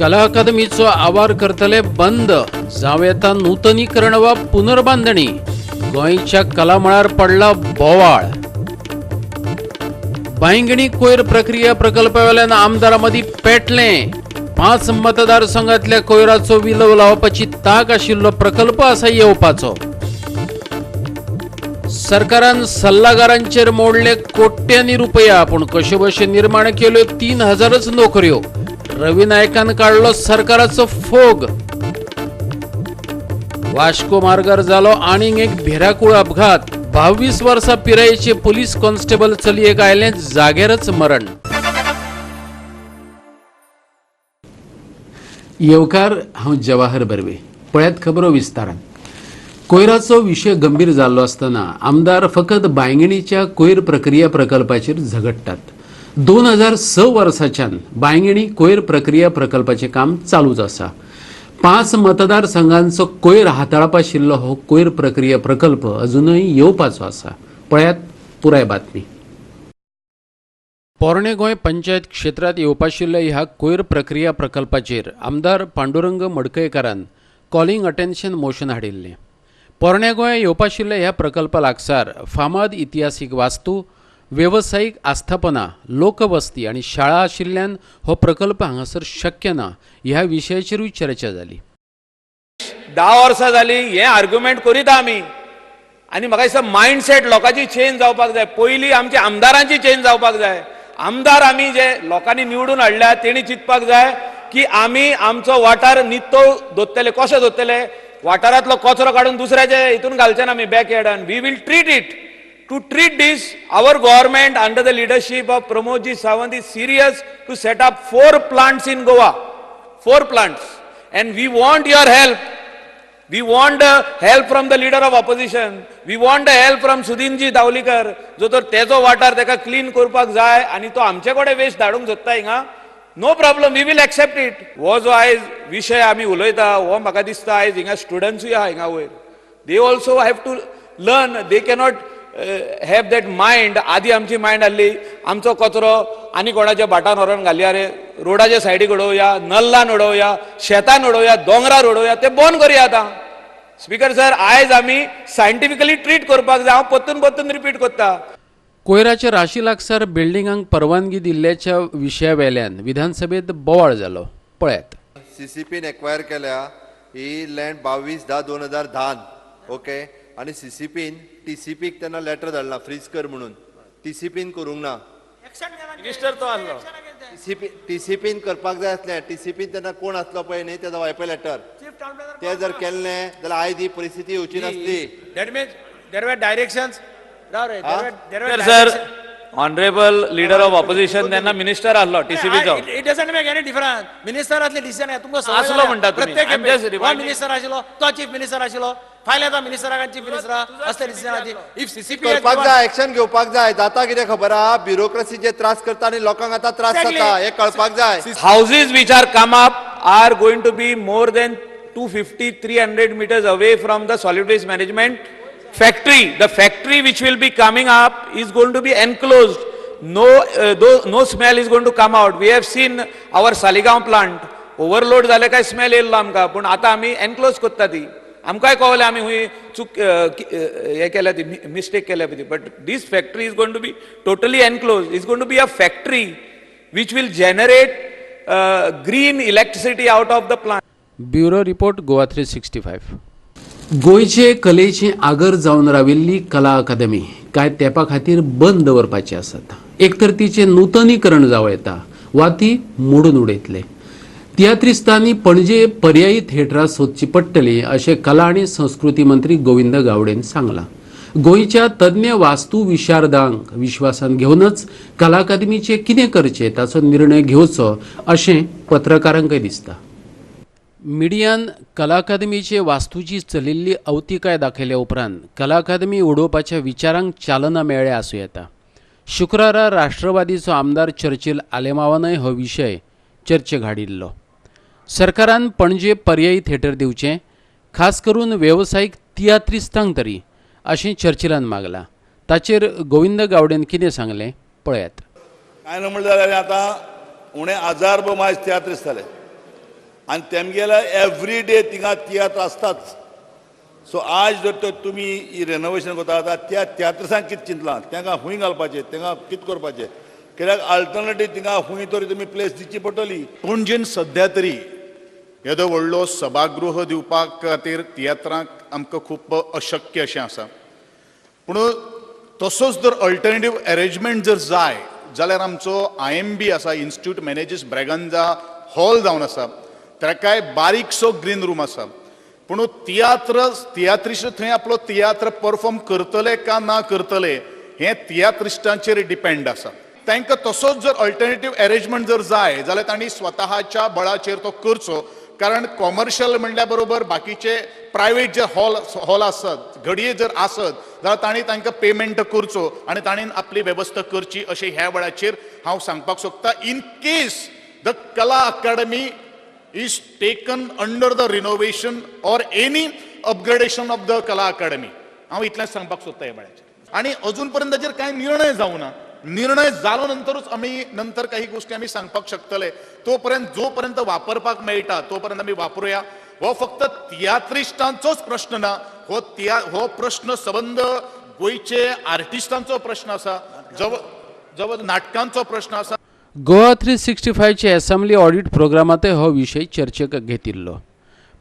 कला अकादमीचो आवार करतले बंद, जावं येता नूतनीकरण वा पुनर्बांदणी. गोंयच्या कला मळार पडला बोवाळ. बांयगिणी कोयर प्रक्रिया प्रकल्पावेल्यान आमदारां मदीं पेटलें. 5 मतदारसंघांतल्या कोयराचो विलव लावपाची तांक आशिल्लो प्रकल्प आसा येवपाचो. सरकारान सल्लागारांचेर मोडले कोट्यांनी रुपया, पूण कश्यो बश्यो निर्माण केल्यो 3000च नोकऱ्यो. रवी नायकान काडलो सरकाराचो फोग. वास्को मार्गार जालो आनीक एक भिराकूळ अपघात. 22 वर्सां पिरायेचे पोलीस कॉन्स्टेबल चलयेक आयलें जाग्यारच मरण. येवकार, हांव जवाहर बर्वे. पळयात खबरो विस्तारान. कोयराचो विशय गंभीर जाल्लो आसतना आमदार फकत बांयगिणीच्या कोयर प्रक्रिया प्रकल्पाचेर झगडटात. 2006 वर्साच्यान बांयगिणी कोयर प्रक्रिया प्रकल्पाचें काम चालूच आसा. 5 मतदारसंघांचो कोयर हाताळपाशिल्लो हो कोयर प्रक्रिया प्रकल्प अजुनूय येवपाचो आसा. पळयात पुराय बातमी. पोरणे गोंय पंचायत क्षेत्रांत येवपाशिल्ल्या ह्या कोयर प्रक्रिया प्रकल्पाचेर आमदार पांडुरंग मडकयकारान कॉलिंग अटेन्शन मोशन हाडिल्लें. पोरणे गोंय येवपाशिल्ल्या ह्या प्रकल्पा लागसार फामाद इतिहासीक वास्तू, वेवसायीक आस्थापनां, लोकवस्ती आनी शाळा आशिल्ल्यान हो प्रकल्प हांगासर शक्य ना ह्या विशयाचेरूय चर्चा जाली. 10 वर्सां जाली हें आर्ग्युमेंट करीत आमी, आनी म्हाका दिसता मायंडसेट लोकांची चेंज जावपाक जाय. पयलीं आमच्या आमदारांची चेंज जावपाक जाय. आमदार आमी जे लोकांनी निवडून हाडल्या तेणी चिंतपाक जाय की आमी आमचो वाठार नित्तो दोत्तले. कशें दोत्तले? वाठारांतलो कचरो काडून दुसऱ्याचे हितून घालचे ना आमी बॅकयार्डान. We will treat it. To treat this, our government under the leadership of Pramodji Sawant is serious to set up 4 plants in Goa. 4 plants. And we want your help. We want the help from the leader of opposition. We want the help from Sudinji Davalikar. जो तर तेजो वाठार तेका clean करपाक जाय आनी तो आमचे कडेन वेस्ट धाडूंक सोदता हिंगा. No problem, we will accept it. हो जो आयज विशय आमी उलयता हो म्हाका दिसता आयज हिंगा स्टुडंट्सूय आहा हिंगा वयर. They also have to learn. They cannot have that mind. आदी आमची मायंड आहली आमचो कचरो आनी कोणाच्या भाटान व्हरोन घालया रे, रोडाच्या सायडीक उडोवया, नल्लान उडोवया, शेतान उडोवया, दोंगरार उडोवया, ते बंद करुया आतां. स्पीकर सर, आयज आमी सायंटिफिकली ट्रीट करपाक जाय. हांव परतून परतून रिपीट करता. कोयराच्या राशी लागसार बिल्डिंगांक परवानगी दिल्ल्याच्या विशया वेल्यान विधानसभेत बोवाळ जालो. पळयात. सीसीपीन एक्वायर केल्या ही लँड 22/10/2010. ओके, आनी सीसीपीन टीसीपीक तेन्ना लेटर धाडला फ्रीज कर म्हणून. टीसीपीन करूंक ना. मिनिस्टर तो आसलो. टीसीपीन करपाक जाय आसलें. टीसीपीन तेन्ना कोण आसलो पळय न्ही तेजो वायपय लेटर ते जर केल्लें जाल्यार आयज ही परिस्थिती येवची नासली. That means there were directions. There were sir, honourable leader of opposition तेन्ना मिनिस्टर आसलो टीसीपीचो. It doesn't make any difference. Minister असले डिसिजन तुमकां सवय आसलो जाल्या. म्हणटा तुमी. प्रत्येक I'm just हो reminding- minister आशिल्लो, तो चीफ मिनिस्टर आशिल्लो, फाल्यां तो मिनिस्टराक चीफ मिनिस्टर असले डिसिजनाची if CCP करपाक जाय, एक्शन घेवपाक जाय. जाता कितें खबर आहा, ब्युरोक्रेसी जे त्रास करता आनी लोकांक आतां त्रास जाता हें कळपाक जाय. Houses which are come up are going to be more than 250, 300 meters away from the solid waste management factory. The factory which will be coming up is going to be enclosed. No, no smell is going to come out. We have seen our Saligao plant. Overload जाले काय smell येयल्लो आमकां, पूण आतां आमी enclose करता ती. आमकांय कळलें आमी हुंय चूक हें केल्या ती, मिस्टेक केल्या ती. But this factory is going to be totally enclose. Is going to be a factory which will generate green electricity out of the plant. Bureau report, Goa 365. गोंयचे कलेची आगर जावन राविल्ली कला अकादमी कांय तेंपा खातीर बंद दवरपाची आसात. एक तर तिचें नुतनीकरण जावं येता वा ती मोडून उडयतले. तियात्रिस्तांनी पणजे पर्यायी थिएटरां सोदची पडटली अशें कला आनी संस्कृती मंत्री गोविंद गावडेन सांगलां. गोंयच्या तज्ञ वास्तू विशारदांक विश्वासान घेवनच कला अकादमीचें कितें करचें ताचो निर्णय घेवचो अशें पत्रकारांकय दिसता. मिडियान कला अकादमीचे वास्तूची चलिल्ली अवतिकाय दाखयल्या उपरांत कला अकादमी उडोवपाच्या विचारांक चालना मेळ्ळ्या आसूं येता. शुक्रारा राष्ट्रवादीचो आमदार चर्चिल आलेमावानय हो विशय चर्चेक हाडिल्लो. सरकारान पणजे पर्यायी थिएटर दिवचें, खास करून वेवसायीक तियात्रिस्तांक तरी, अशें चर्चिलान मागलां. ताचेर गोविंद गावडेन कितें सांगलें पळयात. कांय ना म्हणल्यार आतां उणे 1000 मायज तियात्रिस्त जाले. आनी तेमगेले एवरी डे थिंगा तियात्र आसताच. सो आज जर तर तुमी ही रेनोवेशन करता आतां त्या तियात्रिसांक कितें चिंतलां, तांकां खूंय घालपाचें, तांकां कितें करपाचें, कित्याक अल्टरनेटीव थिंगा खूंय तरी तुमी प्लेस दिवची पडटली. पणजेन सध्या तरी येदो व्हडलो सभागृह दिवपाक खातीर तियात्रांक आमकां खूब अशक्य अशें आसा. पूण तसोच जर अल्टरनेटीव एरेंजमेंट जर जाय जाल्यार आमचो IMB आसा, इन्स्टिट्यूट मॅनेजीस ब्रेगंजा हॉल जावन आसा, ताकाय बारीकसो ग्रीन रूम आसा. पूण तियात्रिस्ट थंय आपलो तियात्र परफॉर्म करतले का ना करतले हें तियात्रिस्टांचेर डिपेंड आसा. तांकां तसोच जर अल्टरनेटीव एरेंजमेंट जर जाय जाल्यार तांणी स्वताच्या बळाचेर तो करचो, कारण कॉमर्शियल म्हणल्या बरोबर बाकीचे प्रायवेट जे हॉल आसत घडये जर आसत जाल्यार तांणी तांकां पेमेंट करचो आनी तांणी आपली वेवस्था करची अशें ह्या वेळाचेर हांव सांगपाक सोदता. In case the Kala Akademi is taken under the renovation or any upgradation of the Kala Akademi, हांव इतलेंच सांगपाक सोदता ह्या वेळाचेर. आनी अजून पर्यंत ताचेर कांय निर्णय जावना, निर्णय जालो नंतरूच आमी नंतर काही गोष्टी आमी सांगपाक शकतले. तोपर्यंत जोपर्यंत वापरपाक मेळटा तोपर्यंत आमी वापरुया. हो फक्त तियात्रिस्टांचोच प्रश्न ना, हो प्रश्न सबंद गोंयचे आर्टिस्टांचो प्रश्न आसा, जवळ नाटकांचो प्रश्न आसा. गोवा 365चे असेंब्ली ऑडिट प्रोग्रामांतय हो विशय चर्चेक घेतिल्लो.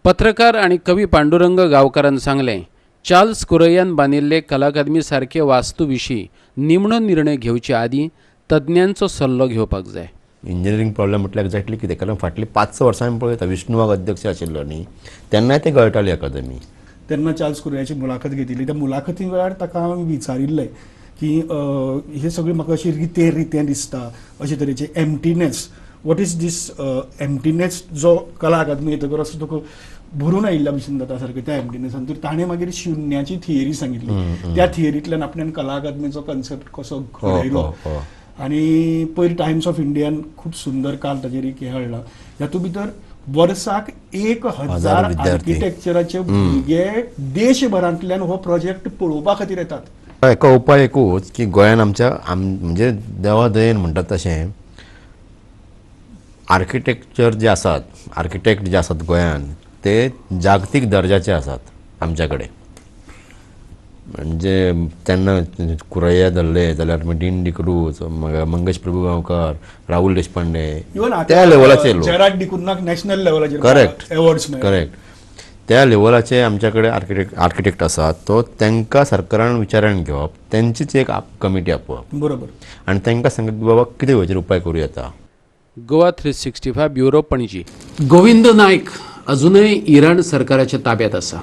पत्रकार आनी कवी पांडुरंग गांवकारान सांगलें, चार्ल्स कुरैयान बांदिल्ले कला अकादमी सारके वास्तू विशीं निमणो निर्णय घेवचे आदीं तज्ञांचो सल्लो घेवपाक जाय. इंजिनियरींग प्रॉब्लेम म्हटल्यार एक्झॅक्टली कितें, कारण फाटलीं 5-6 वर्सां आमी पळयता विष्णू वाघ अध्यक्ष आशिल्लो न्ही तेन्नाय ते गळटाली अकादमी. तेन्ना चार्ल्स कुरैयाची मुलाखत घेतिल्ली. त्या मुलाखती वेळार ताका हांवें विचारिल्लें की हे सगळें म्हाका अशें रितें रितें दिसता, अशे तरेचे emptiness, what is this emptiness जो कला अकादमी येतकर असो तुका भरून आयिल्ल्या भशेन जाता सारकें त्या एम्प्टीनेसान. तर ताणें मागीर शुन्याची थियरी सांगिल्ली. त्या थियरींतल्यान आपल्यान कला अकादमीचो कन्सेप्ट कसो घडयलो. आनी पयर टायम्स ऑफ इंडियान खूब सुंदर काल ताजेर एक हें हाडलां. हातूंत भितर वर्साक 1000 आर्किटेक्चराचे भुरगे देशभरांतल्यान हो प्रोजेक्ट पळोवपा खातीर येतात. एका उपाय एकूच की गोंयान आमच्या म्हणजे देवा दयेन म्हणटात तशें आर्किटेक्चर जे आसात, आर्किटेक्ट जे आसात गोंयान ते जागतीक दर्जाचे आसात आमच्या कडेन. म्हणजे तेन्ना कुरैया धरले जाल्यार डीन डिक्रूज, मंगेश प्रभू गांवकार, राहुल देशपांडे, त्या लेवलाचे लोक, जेराल्ड डिकुन्हाक नॅशनल लेवलाचेर करेक्ट अवॉर्ड्स मेळ्ळे. करेक्ट, त्या लेवलाचे आमच्या कडेन आर्किटेक्ट आसात. तो तांकां सरकारान विचारान घेवप, तेंचीच एक कमिटी आपोवप, बरोबर, आनी तांकां सांगप की बाबा कितें हेचेर उपाय करूं येता. गोवा 365 ब्युरो, पणजी. गोविंद नायक अजूनय इराण सरकाराच्या ताब्यात आसा.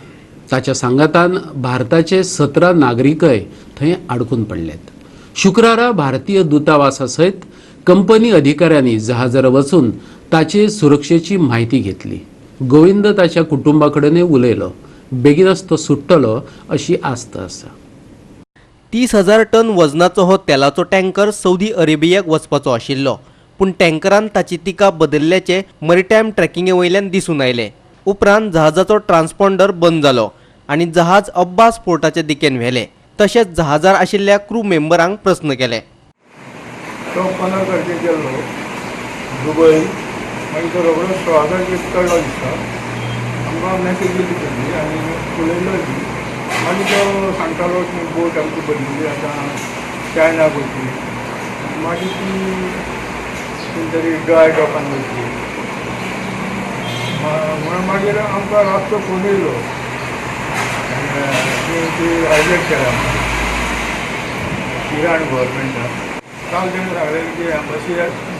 ताच्या सांगातान भारताचे 17 नागरिकय थंय आडकून पडल्यात. शुक्रारा भारतीय दूतावासा सयत कंपनी अधिकाऱ्यांनी जहाजार वचून ताचे सुरक्षेची म्हायती घेतली. गोविंद ताच्या कुटुंबा कडेनय उलयलो. बेगीनच तो सुट्टलो अशी आस्त आसा. 30,000 टन वजनाचो हो तेलाचो टँकर सौदी अरेबियाक वचपाचो आशिल्लो, पूण टँकरान ताची तिका बदलल्याचे मरिटायम ट्रॅकिंगे वयल्यान दिसून आयलें. उपरांत जहाजाचो ट्रान्सपॉन्डर बंद जालो आनी जहाज अब्बास पोर्टाचे दिकेन व्हेलें. तशेंच जहाजार आशिल्ल्या क्रू मेंबरांक प्रस्न केले. तो 15 तारखेक गेल्लो दुबय, मागीर तो रोखडो 16 तारखेक चडलो दिसता. आमकां मॅसेज दिली तेजी आनी उलयलो बी. मागीर तो सांगतालो की बोट आमची बदलिल्ली आतां चायनाक वयतली, मागीर ती खंय तरी ड्राय डॉकान वयतली म्हणून मागीर आमकां रातचो फोन येयलो ती हायजॅक केल्या इराण गव्हर्मेंटान. काल तेणें सांगलें की एम्बसी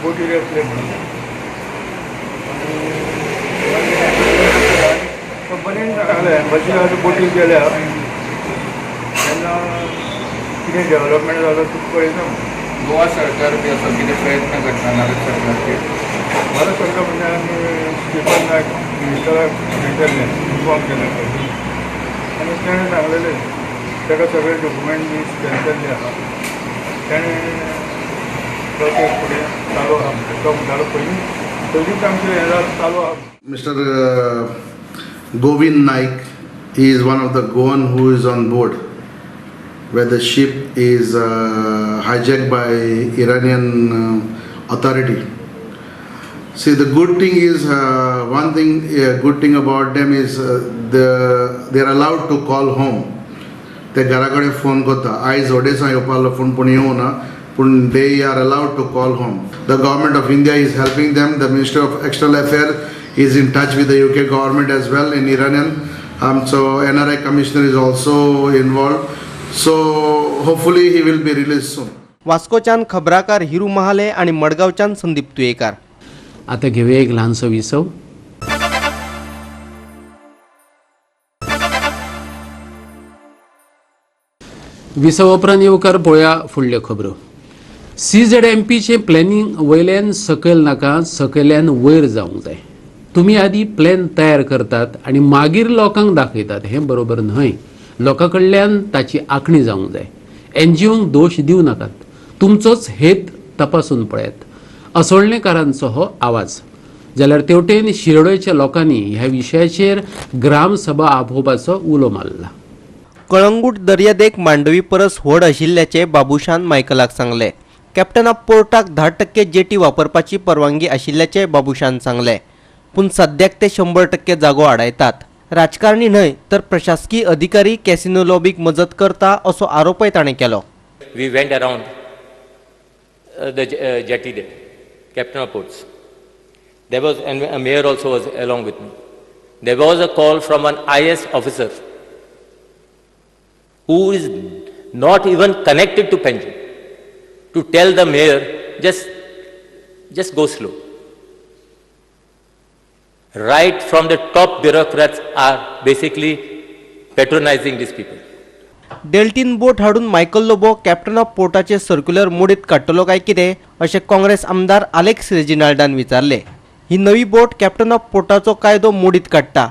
बोटीर येतले म्हणून आनी कंपनीन सांगलें एम्बसी आज बोटीर गेल्या तेन्ना कितें डेवलपमेंट जाता तुका पळयता म्हणून. गोवा सरकार बी असो कितें प्रयत्न करता भारत सरकारचेर? भारत सरकार म्हणजे आमी स्टिफन नायक मिनिस्टराक मेळटलें, इन्फॉर्म केलें आनी तेणें सांगलेलें ताका सगळे डॉक्युमेंट बी स्कॅन केल्ले आसा, तेणें प्रोसेस फुडें चालू आसा म्हणटा. तो म्हणटालो पयलीं पयलींच आमचें हें चालू आसा. Mister Govind Naik is one of the Goan who is on board where the ship is hijacked by Iranian authority. See, the good thing is one thing good thing about them is they are allowed to call home. ते घरा कडेन phone करता. आयज Odesa येवपा आसलो phone, पूण येवना ना, पूण they are allowed to call home. The government of India is helping them. The Minister of External Affair is in touch with the UK government as well in Iranian. So NRI commissioner is also involved. So hopefully he will be released soon. वास्कोच्यान खबराकार Hiru Mahale आणि मडगावच्यान संदीप तुयेकार. आता घेऊया एक ल्हानसो विसव. विसव उपरांत येवकार पळोवया फुडल्यो खबरो. सीझेडएमपीचें प्लॅनिंग वयल्यान सकयल नाका, सकयल्यान वयर जावंक जाय. तुमी आदी प्लॅन तयार करतात आनी मागीर लोकांक दाखयतात, हें बरोबर न्हय. लोकां कडल्यान ताची आंखणी जावंक जाय. एनजीओंक दोश दिवं नाकात, तुमचोच हेत तपासून पळयात. असोळणेकारांचो हो आवाज. जाल्यार तेवटेन शिरोडेच्या लोकांनी ह्या विशयाचेर ग्रामसभा आपोवपाचो उलो मारला. कळंगूट दर्यादेग मांडवी परस व्हड आशिल्ल्याचें बाबूशान मायकलाक सांगलें. कॅप्टन ऑफ पोर्टाक 10% जेटी वापरपाची परवानगी आशिल्ल्याचें बाबूशान सांगलें. पूण सद्याक ते 100% जागो आडायतात. राजकारणी न्हय तर प्रशासकीय अधिकारी कॅसिनो लॉबीक मजत करता असो आरोपय ताणें केलो. We went around the jetty there, Captain of Ports. There was, and a mayor also was along with me. There was a call from an IS officer who is not even connected to Panjim to tell the mayor, just go slow. Right from the top bureaucrats are basically patronizing these people. Deltin boat हाडून Michael Lobo captain of पोर्टाचे circular मोडीत काडटलो काय कितें अशें काँग्रेस आमदार Alex रेजिनाल्डान विचारले. ही नवी बोट कॅप्टन ऑफ पोर्टाचो कायदो मोडीत काडटा.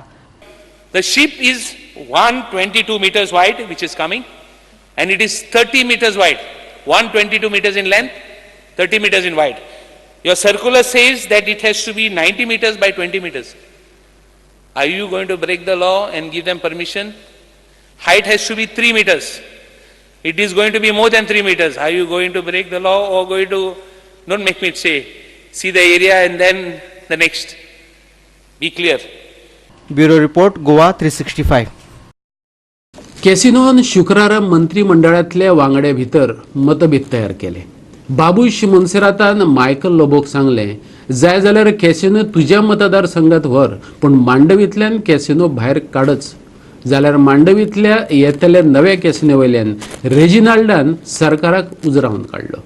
The ship is 122 meters wide, which is coming, and it is 30 meters wide, 122 meters in length, 30 meters in wide. Your circular says that it has to be 90 meters by 20 meters. Are you going to break the law and give them permission? Height has to be 3 meters. It is going to be more than 3 meters. Are you going to break the law or going to, don't make me say, see the area and then the next. Be clear. Bureau report, Goa 365. कॅसिनोन शुक्रारा मंत्रिमंडळांतल्या वांगड्या भितर मतभेद तयार केले. Babush मोन्सेरातान Michael लोबोक सांगलें, जाय जाल्यार casino तुज्या मतदारसंघात व्हर, पूण मांडवींतल्यान कॅसिनो भायर काडच. जाल्यार मांडवींतल्या येतल्या नव्या कॅसिनो वयल्यान रेजिनाल्डान सरकाराक उजरावन काडलो.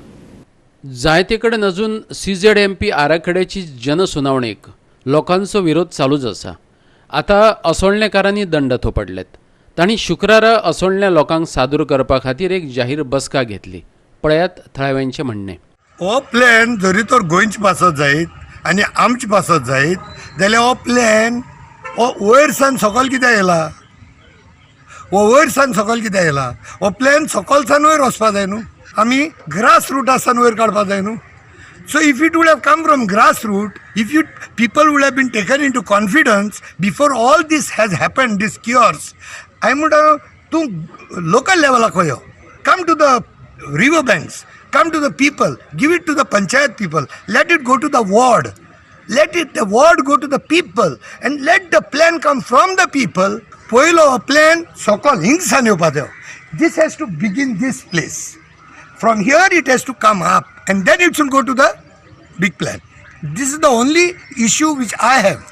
जायते कडेन अजून सीझेडएमपी आराखड्याची जनसुनावणेक लोकांचो विरोध चालूच आसा. आतां असोळणेकारांनी दंड थोपडलेत. तांणी शुक्रारा असोळण्या लोकांक सादूर करपा खातीर एक जाहीर बसका घेतली. पळयात थळाव्यांचें म्हणणें. हो प्लॅन जरी तर गोंयचे पासत जायत आनी आमचे पासत जायत जाल्यार हो प्लॅन हो वयर सान सकयल कित्याक येयला? हो वयर सान सकयल कित्याक येयला? हो प्लॅन सकयल सान वयर वचपा जाय न्हू, आमी ग्रास रुटा सान वयर काडपा जाय न्हू. So if it would have come from grass root, if you people would have been taken into confidence before all this has happen, this chaos, I म्हणटा तूं लोकल लेवलाक यो, come to the river banks, come to the people, give it to the panchayat people, let it go to the ward, let it the ward go to the people and let the plan come from the people. पयलो plan सकल हिंगसान येवपा जायो. This has to begin this place. From here it has to come up and then it should go to the big plan. This is the only issue which I have.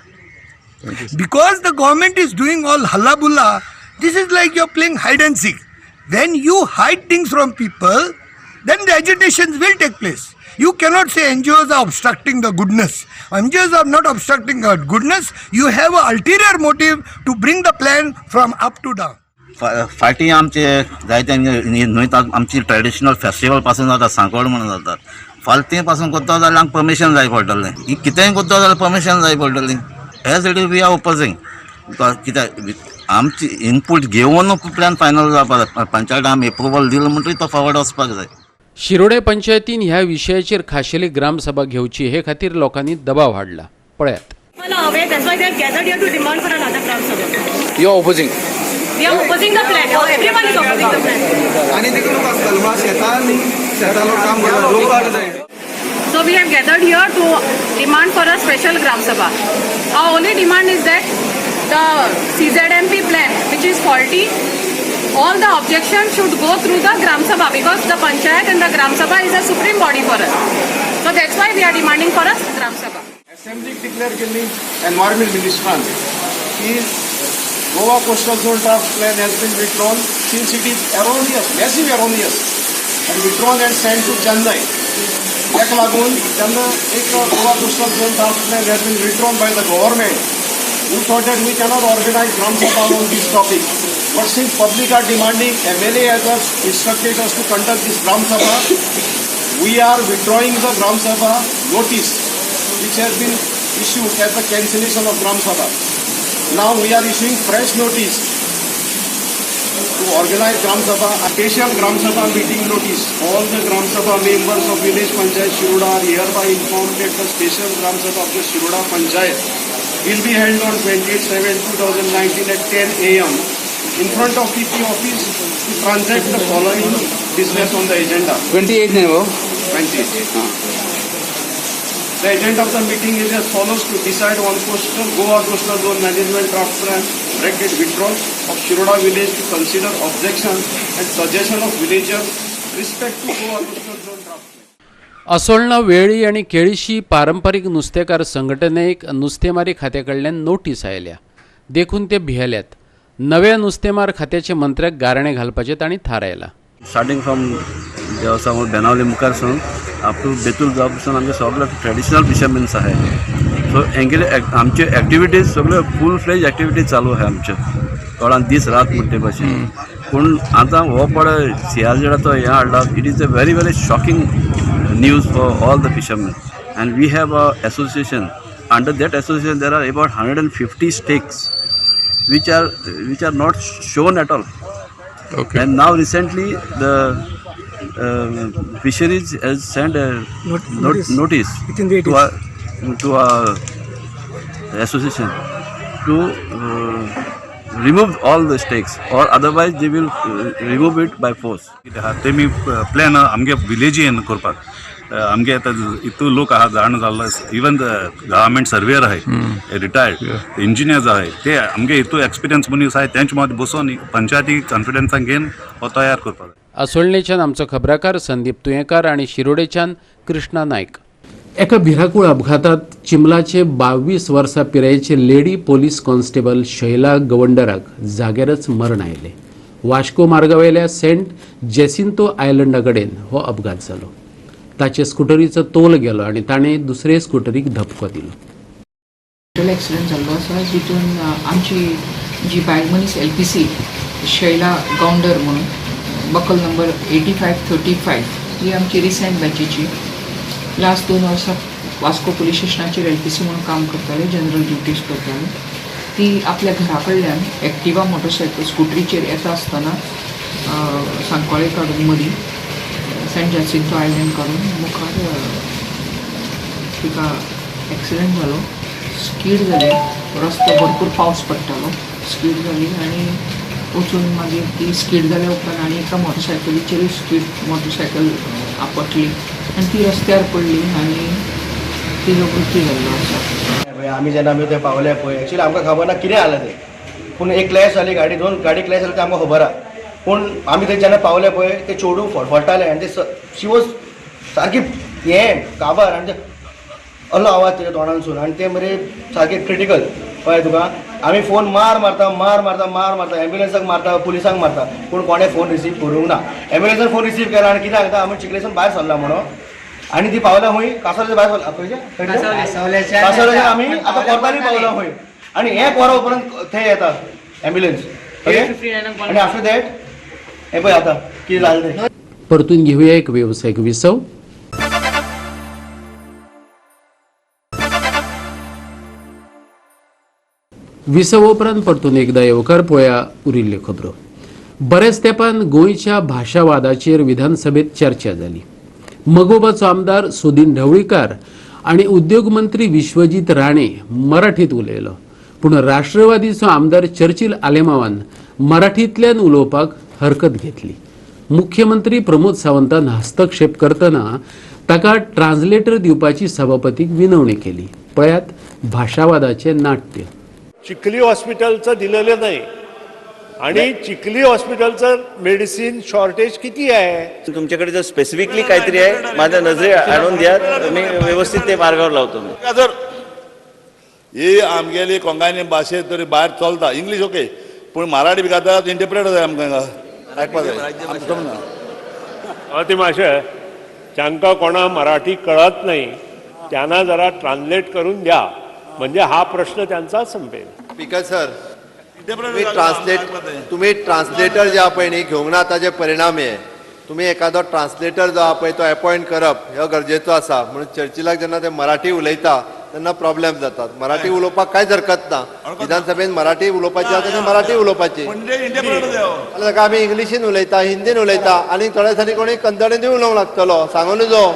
Because the government is doing all halla bulla, this is like you're playing hide and seek. When you hide things from people, then the agitations will take place. You cannot say NGOs are obstructing the goodness. NGOs are not obstructing the goodness. You have an ulterior motive to bring the plan from up to down. फाटीं आमचे जायते न्हंय आमची traditional festival पासून जाता, सांकळ म्हणून जातात. फाल्यां तें पासून करता जाल्यार आमकां परमिशन जाय पडटलें. कितेंय करता जाल्यार परमिशन जाय पडटली. As it is we are opposing, because कित्याक आमची इनपूट घेवन प्लॅन फायनल जावपा जाय. पंचायत आमी एप्रुवल दिलो म्हणटकीर तो फॉरवर्ड वचपाक जाय. शिरोडे पंचायतीन ह्या विशयाचेर खाशेली ग्रामसभा घेवची हे खातीर लोकांनी दबाव हाडला. पळयात. You are opposing. We are opposing the plan. Everyone is opposing the plan. आणि ते लोक असतात शेतान शेतान काम करतात. So we have gathered here to demand for a special Gram Sabha. Our only demand is that the CZMP plan, which is faulty, all the objections should go through the Gram Sabha, because the Panchayat and the Gram Sabha is a supreme body for us. So that's why we are demanding for a Gram Sabha. असेंब्लीक declare केल्ली environment मिनिस्टरान की Goa coastal zone draft plan has been withdrawn since it is erroneous, massive erroneous, and withdrawn and send to Chennai. ताका लागून जेन्ना एक Goa coastal zone draft plan has been withdrawn by the government, we thought that we cannot organize Gram Sabha on this topic. But since public are demanding, MLA has instructed us to conduct this Gram Sabha, we are withdrawing the Gram Sabha notice which has been issued as the cancellation of Gram Sabha. Now we are issuing fresh notice to organize Gram Sabha, a special Gram Sabha meeting notice. All the Gram Sabha members of village Panchayat Shiroda are hereby informed that the special Gram Sabha of the Shiroda Panchayat will be held on 28/7/2019 at 10 a.m. in front of PP office to transact the following business on the agenda. 28 न्ही हो? 28. The agenda of the meeting is as follows: to decide on coastal Goa coastal zone management draft plan bracket withdrawal of Shiroda village, to consider objection and suggestion of villagers respect to Goa coastal zone draft plan. Assolna Veli आनी केळीशी पारंपारीक नुस्तेकार संघटनेक नुस्तेमारी खात्या कडल्यान notice आयल्या, देखून ते भियेल्यात. नव्या नुस्तेमार खात्याचे मंत्र्याक गाराणें घालपाचें तांणी थारायलां. स्टार्टींग फ्रॉम देवसा बेनावली मुखार सावन अप टू बेतूल जावं पसून आमचे सगळे ट्रेडिशनल फिशरमेन्स आहाय. सो हेंगेले आमच्यो एक्टिविटीज सगळ्यो फूल फ्लेज एक्टिविटीज चालू आहाय आमच्यो कोणाक दीस रात म्हणटे भाशेन. पूण आतां हो पळय सीआरझेडाचो हें हाडला, it is a very very shocking news for all the fishermen. And we have a association, under that association there are about 150 stakes which are not shown at all. Okay. And now recently the fisheries has sent a notice to our association to remove all the stakes, or otherwise they will remove it by force. ते मी plan आमगे विलेजीन करपाक आमगे आतां इतू लोक आहा जाण जाल्लो, even government surveyor आहाय, रिटायर्ड इंजिनियर्स आहाय, ते आमगे इतू एक्सपिरियन्स मनीस आहाय तेंचे मदीं बसून पंचायती कॉन्फिडन्सान घेवन हो तयार करपाक. असोळणेच्यान आमचो खबराकार संदीप तुयेंकार आनी शिरोडेच्यान कृष्णा नायक. एका भिराकूळ अपघातात चिमलाचे 22 वर्सां पिरायेचे लेडी पोलीस कॉन्स्टेबल शैला गवंडराक जाग्यारच मरण आयलें. वास्को मार्गावेल्या सेंट जेसिंतो आयलंडा कडेन हो अपघात जालो. ताचे स्कुटरीचो तोल गेलो आनी ताणें दुसरे स्कुटरीक धपको दिलो. एक्सिडंट जाल्लो आसा जितून आमची जी बायल मनीस LPC Shaila Gounder म्हणून बकल नंबर 8535 ही आमची रिसेंट बॅचीची लास्ट 2 वर्सां वास्को पुलीस स्टेशनाचेर LPC म्हणून काम करताले, जनरल ड्युटीज करताले. ती आपल्या घरा कडल्यान एक्टिवा मोटरसायकल स्कुटरीचेर येता आसतना सांकवाळे काडून मदीं सेंट जासिंतो आयलँड काडून मुखार तिका एक्सिडंट जालो. स्कीड जाली, रस्तो भरपूर पावस पडटालो, स्कीड जाली आनी वचून मागीर ती स्कीड जाल्या उपरांत आनी एका मोटरसायकलीचेरूय स्कीड मोटरसायकल आपटली आनी ती रस्त्यार पडली आनी तिजो मृत्यू जाल्लो आसा. आमी जेन्ना आमी थंय पावले पळय, एक्चुअली आमकां खबर ना कितें जालें तें, पूण एक क्लॅश जाली गाडी, 2 गाडी क्लॅश जाली तें आमकां खबर आहा. पूण आमी थंय जेन्ना पावले पळय ते चेडूं फडफडटालें आनी ते she was सारकी हें काबार आनी ते असलो आवाज तेच्या तोंडानसून आनी ते मरे सारकें क्रिटिकल. कळ्ळें तुका, आमी फोन मार मारता मार मारता मार मारता, एम्ब्युलन्साक मारता, पुलिसांक मारता, पूण कोणें फोन रिसीव करूंक ना. एम्ब्युलन्सान फोन रिसीव केला आनी कितें सांगता, आमी चिखलेसून भायर सरला म्हणून, आनी ती पावला खंय कासावल्याच्या भायर सरला, खंयच्या कासावल्याच्या आमी आतां कोर्तानी पावला खंय, आनी एक वरां उपरांत थंय येता एम्ब्युलन्स. आनी आफ्टर that हें पळय आतां कितें जालें तें. परतून घेवया एक वेवसायीक विसव. विसव उपरांत परतून एकदा येवकार पळया उरिल्ल्यो खबरो. बऱ्याच तेंपान गोंयच्या भाशावादाचेर विधानसभेत चर्चा जाली. मगोबाचो आमदार सुदीन ढवळीकार आनी उद्योग मंत्री विश्वजीत राणे मराठीत उलयलो, पूण राष्ट्रवादीचो आमदार चर्चिल आलेमावान मराठींतल्यान उलोवपाक हरकत घेतली. मुख्यमंत्री प्रमोद सावंतान हस्तक्षेप करतना ताका ट्रान्सलेटर दिवपाची सभापतीक विनवणी केली. पळयात भाशावादाचे नाट्य. चिखली हॉस्पिटलचं दिलेलं नाही आणि चिखली हॉस्पिटलचं मेडिसिन शॉर्टेज किती आहे? तुमच्याकडे जर स्पेसिफिकली काहीतरी आहे माझ्या नजरे आणून द्या, मी व्यवस्थित ते मार्गावर लावतो. मी जर ही आमगेली कोंकणी भाशे तरी भायर चलता, इंग्लीश ओके, पूण मराठी बी खाता इंटरप्रेटर जाय आमकां आयकपा जाय. ते मातशें जांकां कोणा मराठी कळत नाही त्यांना जरा ट्रान्सलेट करून द्या, म्हणजे हा प्रश्न त्यांचा संपेल. स्पीकर सर, तुम्ही ट्रान्सलेटर जे पळय न्ही घेवंक ना ताजे परिणाम हे. तुम्ही एखादो ट्रान्सलेटर जो पळय तो अपॉयंट करप हो गरजेचो आसा. म्हणून चर्चिलाक जेन्ना ते मराठी उलयता तेन्ना प्रॉब्लेम जातात. मराठी उलोवपाक कांयच हरकत ना, विधानसभेन मराठी उलोवपाची आसा तेन्ना मराठी उलोवपाची. ताका आमी इंग्लिशीन उलयता, हिंदीन उलयता आनी थोड्या दिसांनी कोणी कन्नडीनूय उलोवंक लागतलो, सांगून जो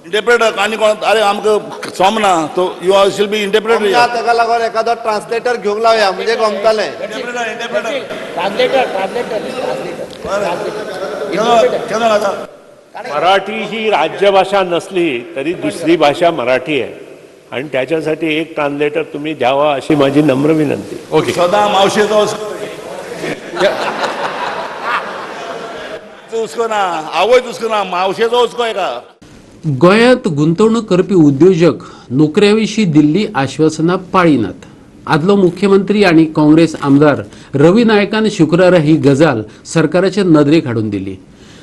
इंटरप्रेटर आनी कोण अरे आमकां सोमना तो you are shall be interpreter. ताका लागून एखादो ट्रान्सलेटर घेवंक लावया म्हणजे गमतलें. मराठी ही राज्यभाषा नसली तरी दुसरी भाषा मराठी आहे आणि त्याच्यासाठी एक ट्रान्सलेटर तुम्ही द्यावा अशी माझी नम्र विनंती. ओके, सदा मावशेचो हुस्को ना, आवयच हुस्को ना, मावशेचो हुस्को एका. गोंयांत गुंतवणूक करपी उद्योजक नोकऱ्या विशीं दिल्ली आश्वासनां पाळिनात. आदलो मुख्यमंत्री आनी काँग्रेस आमदार रवी नायकान शुक्रारा ही गजाल सरकाराचे नदरेक हाडून दिली.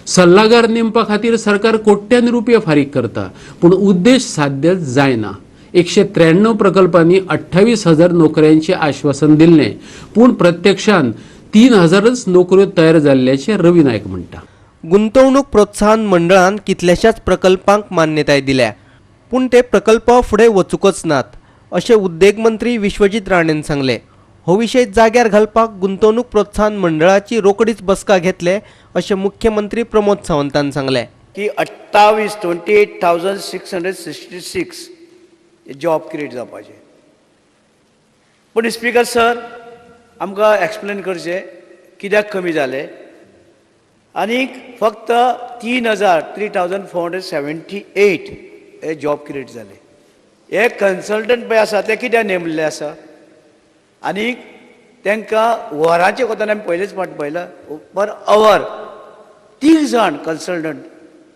सल्लागार नेमपा खातीर सरकार कोट्यांनी रुपया फारीक करता, पूण उद्देश साध्य जायना. 193 प्रकल्पांनी 28,000 नोकऱ्यांचें आश्वासन दिल्लें, पूण प्रत्यक्षान 3,000च नोकऱ्यो तयार जाल्ल्याचें रवी नायक म्हणटा. गुंतवणूक प्रोत्साहन मंडळान कितल्याशाच प्रकल्पांक मान्यताय दिल्या, पूण ते प्रकल्प फुडें वचूंकच नात अशें उद्देग मंत्री विश्वजीत राणेन सांगलें. हो विशय जाग्यार घालपाक गुंतवणूक प्रोत्साहन मंडळाची रोखडीच बसका घेतले अशें मुख्यमंत्री प्रमोद सावंतान सांगलें. की 28,666 जॉब क्रिएट जावपाचे. पूण स्पीकर सर आमकां एक्सप्लेन करचें कित्याक कमी जालें आनीक फक्त 3,478 हे जॉब क्रिएट जाले. हे कन्सल्टंट पळय आसा ते कित्याक नेमलेले आसा आनीक तांकां वरांचे कोतान आमी पयलेच फावट पळयलां पर our 3 जाण कन्सल्टंट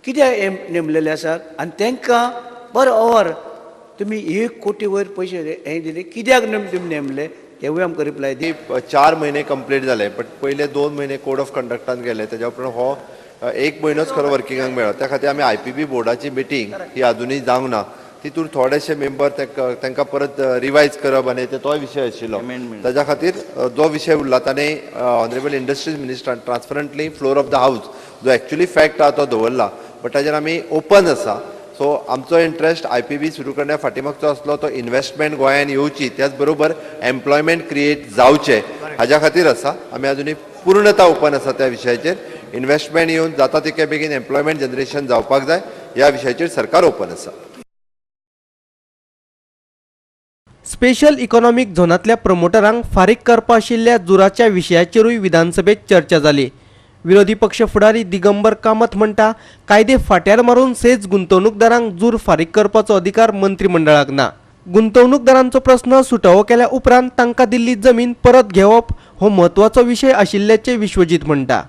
कित्याक नेमलेले आसात आनी तांकां पर our तुमी 1 कोटी वयर पयशे हे दिले कित्याक तुमी नेमले तेवूय आमकां रिप्लाय दी. 4 म्हयने कंप्लीट जाले, बट पयले 2 म्हयने कोड ऑफ कंडक्टान गेले, तेज्या उपरांत हो 1 म्हयनोच खरो वर्किंगाक मेळ्ळो. त्या खातीर आमी IPB बोर्डाची मिटींग ही आजुनूय जावंक ना. तितून थोडेशे मेंबर तांकां परत रिवायज करप आनी तोय विशय आशिल्लो. ताज्या खातीर जो विशय उरला ताणें ऑनरेबल इंडस्ट्रीज मिनिस्टरान transparently floor of the house जो एक्चुअली फॅक्ट आहा तो दवरला, बट ताजेर आमी ओपन आसा. सो आमचो इंट्रस्ट IPB सुरू करण्या फाटीमागचो आसलो तो इन्वेस्टमेंट गोंयान येवची, त्याच बरोबर एम्प्लॉयमेंट क्रिएट जावचें हाज्या खातीर आसा. आमी आजुनूय पूर्णता ओपन आसा त्या विशयाचेर. इन्वेस्टमेंट येवन जाता तितके बेगीन एम्प्लॉयमेंट जनरेशन जावपाक जाय ह्या विशयाचेर सरकार ओपन आसा. स्पेशल इकॉनॉमिक झोनांतल्या प्रमोटरांक फारीक करपा आशिल्ल्या जुराच्या विशयाचेरूय विधानसभेत चर्चा जाली. विरोधी पक्ष फुडारी दिगंबर कामत म्हणटा कायदे फाट्यार मारून सेज गुंतवणूकदारांक जूर फारीक करपाचो अधिकार मंत्रिमंडळाक ना. गुंतवणूकदारांचो प्रस्न सुटावो केल्या उपरांत तांकां दिल्ली जमीन परत घेवप हो म्हत्वाचो विशय आशिल्ल्याचें विश्वजीत म्हणटा.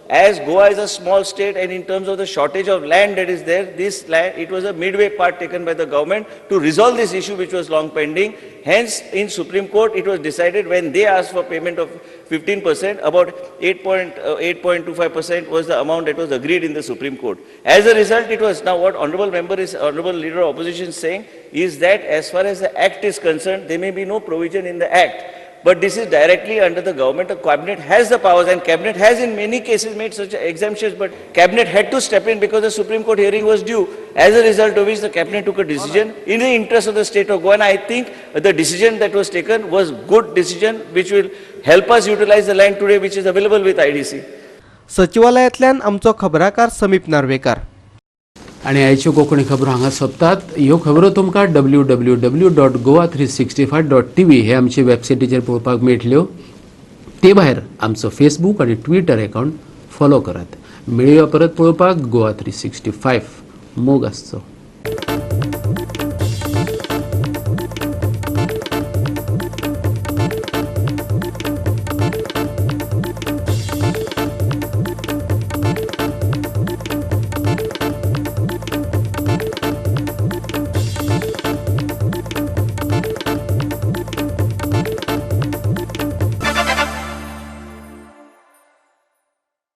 As Goa is a small state and in terms of the shortage of land that is there, this land, it was a midway part taken by the government to resolve this issue which was long pending. Hence, in Supreme Court, it was decided when they asked for payment of 15%, about 8.25% was the amount that was agreed in the Supreme Court. As a result, it was now what honorable member is, honorable leader of opposition saying is that as far as the act is concerned, there may be no provision in the act. But this is directly under the government. The cabinet has the powers and cabinet has in many cases made such exemptions, but cabinet had to step in because the Supreme Court hearing was due. As a result of which the cabinet took a decision in the interest of the state of Goa, and I think the decision that was taken was good decision which will help us utilize the land today which is available with IDC. सचिवालयांतल्यान आमचो खबराकार समीप नार्वेकार. आनी आयच्यो कोंकणी खबरो हांगा सोंपतात. ह्यो खबरो तुमकां www.goa365.tv हे आमचे वेबसायटीचेर पळोवपाक मेळटल्यो. ते भायर आमचो फेसबूक आनी ट्विटर अकावंट फॉलो करात. मेळुया परत पळोवपाक गोवा 365. मोग आसचो.